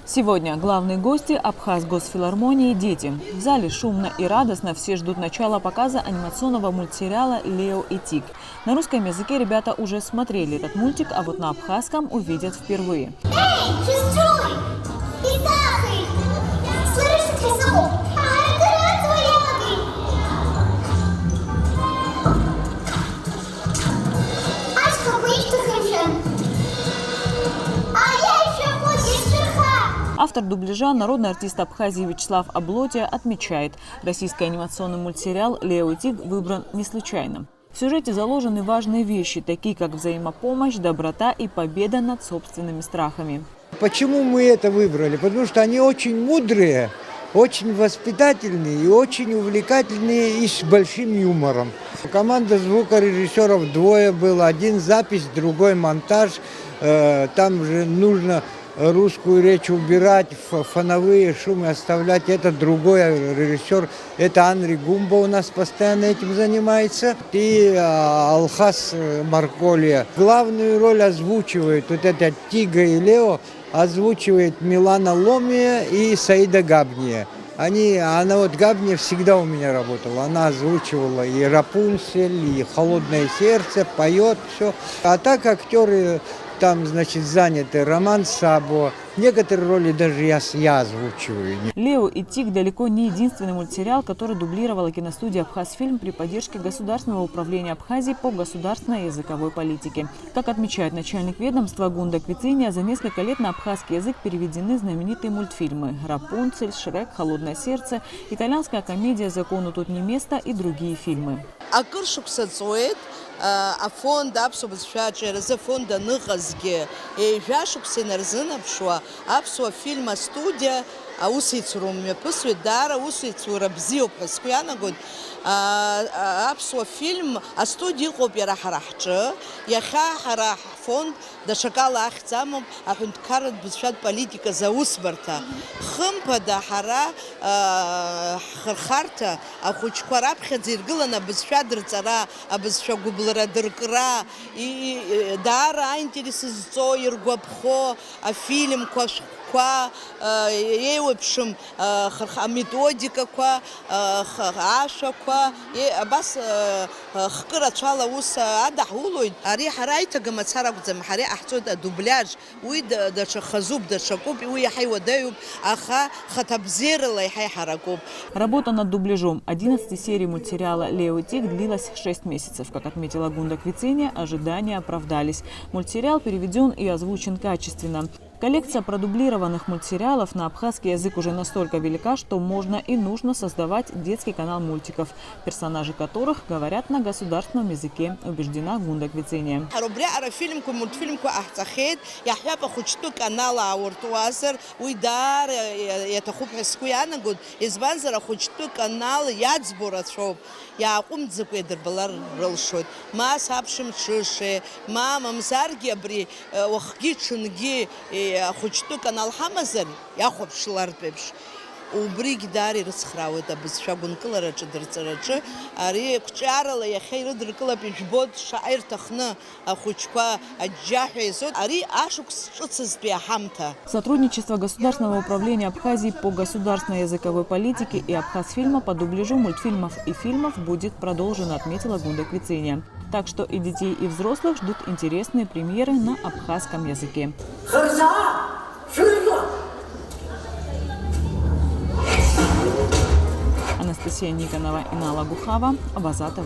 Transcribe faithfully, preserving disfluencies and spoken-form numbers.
Сегодня главные гости Абхаз госфилармонии — дети. В зале шумно и радостно все ждут начала показа анимационного мультсериала «Лео и Тиг». На русском языке ребята уже смотрели этот мультик, а вот на абхазском увидят впервые. Эй, чужой! Исахи! Слышите, Сахо? Ай, дурак твоя! Ай, какой ты хрен! А я ещё хоть и шерха! Автор дубляжа, народный артист Абхазии Вячеслав Аблотия отмечает, российский анимационный мультсериал «Лео и Тиг» выбран не случайно. В сюжете заложены важные вещи, такие как взаимопомощь, доброта и победа над собственными страхами. Почему мы это выбрали? Потому что они очень мудрые, очень воспитательные и очень увлекательные и с большим юмором. Команда звукорежиссёров двое было, один запись, другой монтаж. Э, там же нужно русскую речь убирать, ф-, фоновые шумы оставлять. Это другой режиссёр, это Анри Гумба у нас постоянно этим занимается. И, а, Алхас, э, Марколия. Главную роль озвучивают вот это Тига и Лео, озвучивает Милана Ломия и Саида Габния. Они, она вот Габния всегда у меня работала. Она озвучивала и Рапунцель, и «Холодное сердце», поёт всё. А так актёры там, значит, заняты. Роман Сабо. Некоторые роли даже я с-, я озвучиваю. «Лео и Тиг» далеко не единственный мультсериал, который дублировала киностудия «Абхазфильм» при поддержке Государственного управления Абхазии по государственной языковой политике. Как отмечает начальник ведомства Гунда Квициния, за несколько лет на абхазский язык переведены знаменитые мультфильмы «Рапунцель», «Шрек», «Холодное сердце», итальянская комедия «Закону тут не место» и другие фильмы. Акыр шықәса ҵуеит, а, афонд, аԥсуа бызшәа аҿиаразы афонд аныҟазгьы, ҩажәа шықәса инарзынаԥшуа, аԥсуа фильм астудиа аусеицура мҩаԥысуеит, даара аусеицура бзиоуп ҳәа сгәы иаанагоит. А, а, аԥсуа фильм астудиа ыҟоуп иара ҳара ҳҿы, иахьа ҳара ҳфонд даҽакала ахьӡ амоуп, аҳәынҭқарратә бызшәатә политиказы аусбарҭа. Хымԥада ҳара, а, ҳхырхарҭа ахәыҷқәа раԥхьаӡа иргыланы абызшәа дырҵара, абызшәа гәыблра дыркра, и-, и-, даара аинтерес зҵоу, иргәаԥхо афильмқәа, ашәҟәқәа, а, еиуеиԥшым, а, хырх-, аметодикақәа, а, х-, ашәақәа, е-, абас, а, а, хкы рацәала аус адаҳулоит. Ари ҳара аиҭага мацара акәӡам, ҳара иҟаҳҵоит адубляж. Уи да-, даҽа хазуп, даҽакуп, уи иаҳа иуадаҩуп, аха хаҭабзиарала иаҳа иҳаракуп. Работа над дубляжом одиннадцати серий мультсериала «Лео и Тиг» длилась шесть месяцев. Как отметила Гунда Квициния, ожидания оправдались. Мультсериал переведён и озвучен качественно. Коллекция продублированных мультсериалов на абхазский язык уже настолько велика, что можно и нужно создавать детский канал мультиков, персонажи которых говорят на государственном языке, убеждена Гунда Квициния. Ҳара убриаҟара афильмқәа, мультфильмқәа ҟаҳҵахьеит, иаҳҳәап, ахәыҷтәы канал аауртуазар, уи даара иа-, иаҭахуп ҳәа сгәы иаанагоит, избанзар, ахәыҷтәы канал иаӡбо рацәоуп, иааҟәымҵӡакәа идырбалар рылшоит. Ма саԥшәымҽышеи, ма мамзаргьы абри, э, уахгьы-ҽынгьы, э, ахәыҷтәы канал ҳамазар, иахәаԥшлартә еиԥш. Убригь даара ирыцхраауеит абызшәа агәынкылараҿы, дырҵараҿы, ари қәҿиарала иахьа ирыдыркылап, ижәбоит шаҟа ирҭахны ахәыҷқәа аџьџьаҳәа еизоит. Ари ашықәс ҿыцызтәи аҳамҭа. Сотрудничество Государственного управления Абхазии по государственной языковой политике и Абхазфильма по дубляжу мультфильмов и фильмов будет продолжено, отметила Гунда Квициния. Так что и детей, и взрослых ждут интересные премьеры на абхазском языке. Анастасия Никонова, Инала Гухава, Ваза ТВ.